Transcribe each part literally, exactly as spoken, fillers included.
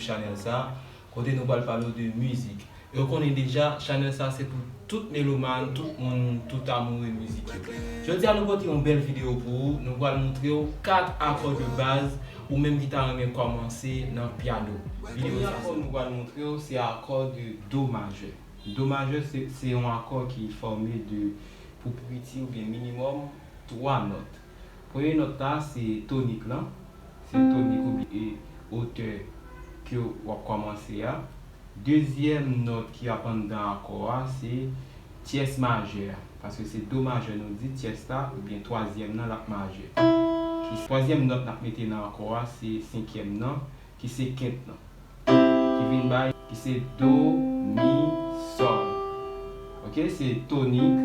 chanèl sa, kote nou pral pale w de mizik. E w konnen deja, chanèl sa se pou tout melomàn, tout moun, tout amoure mizik yo. Jodi a nou pote yon bèl videyo pou ou, nou pral montre w kat akò de baz ou menm ki ta renmen kòmanse nan pyano. Videyo sa nou pral montre w se akò de do majè. Do majè se, se yon akò ki fòme de, pou piti oubyen minimòm, twa nòt. Premye nòt la se tonik lan, se tonik oubyen e otè ke w ap kòmanse a. Dezyèm nòt ki ap anndan akò a se tyès majè a, paske se do majè nou di, tyès la oubyen twazyèm nan l ap majè. Ki twazyèm nòt n ap mete nan akò a se senkyèm nan, ki se kent lan, ki vin bay, ki se do, mi, sòl. Oke, se tonik,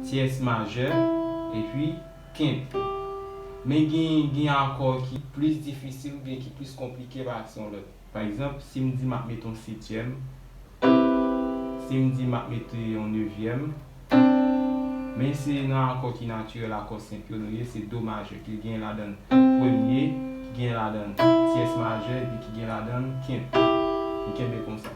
tyès majè, epi kent. Men gen, gen akò ki plis difisil oubyen ki plis konplike pase yon lòt. Pa egzanp, si m di m ap mete yon setyèm, si m di m ap mete yon nevyèm, men se nan akò ki natirèl, akò senp yo nou ye, se do majè ki gen ladan l premye, ki gen ladan l tyès majè, epi ki gen ladan l kent. Li kenbe konsa.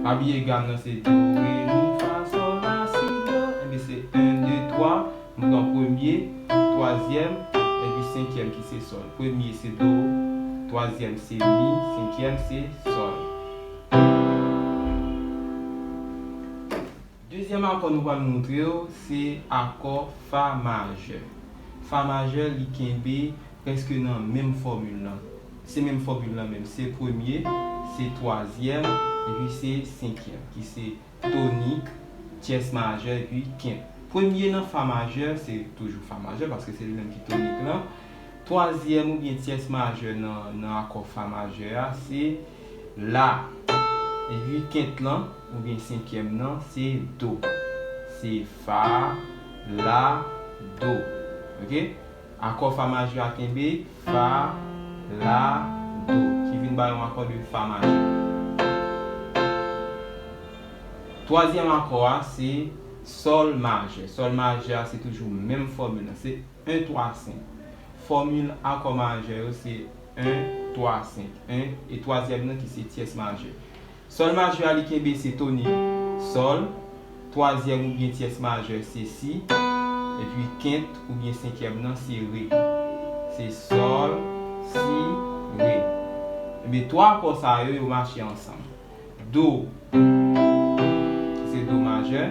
Pa bliye gam nan se do, re, mi, fa, sòl, la, si, do. Ebyen se en, de, twa. M pran premye, twazyèm, epi senkyèm ki se sòl. Premye se do, twazyèm se mi, senkyèm se sòl. Dezyèm akò nou pral montre w se akò fa majè. Fa majè, li kenbe prèske nan menm fòmil lan. Se menm fòmil lan menm. Se premye, se twazyèm, epi se senkyèm, ki se tonik, tyès majè, epi kent. Premye nan fa majè, se toujou fa majè, paske se li menm ki tonik lan. Twazyèm oubyen tyès majè nan, nan akò fa majè a, se la. Epi kent lan, oubyen senkyèm nan, se do. Se fa, la, do. Oke? Akò fa majè a kenbe, fa, la, do, ki vin bay yon akò de fa majè. Twazyèm akò a, se sòl majè. Sòl majè a, se toujou menm fòmil lan. Se en twa senk. Fòmil akò majè yo, se en twa senk. En, e twazyèm nan ki se tyès majè. Sòl majè a, li kenbe se tonik sòl, twazyèm oubyen tyès majè se si, epi kent oubyen senkyèm nan se re. Se sòl, si, re. Ebyen, twa akò sa yo, yo mache ansanm. Do, se do majè.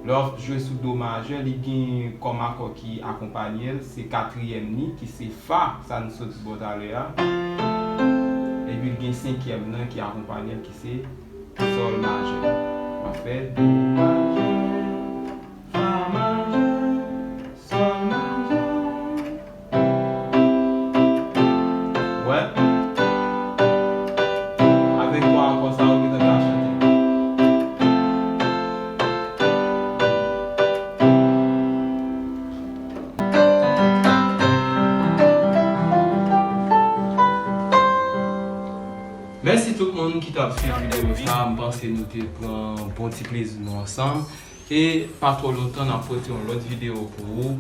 Lè w ap jwe sou do majè, li gen kòm akò ki akonpanye l, se katriyèm li, ki se fa, sa n sot bò talè a. Epi l gen senkyèm nan ki akonpanye l, ki se sòl majè. M ap fè do majè, fa majè, sòl majè. Wè. Avèk twa akò sa yo, ou gentan ka chante. Mèsi tout moun ki t ap swiv videyo sa. M panse nou te pran bon ti plezi nou ansanm. E pa twò lontan, n ap pote yon lòt videyo pou ou.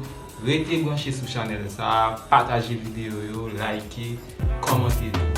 Rete branche sou chanèl sa a, pataje videyo yo, like, kòmante tou.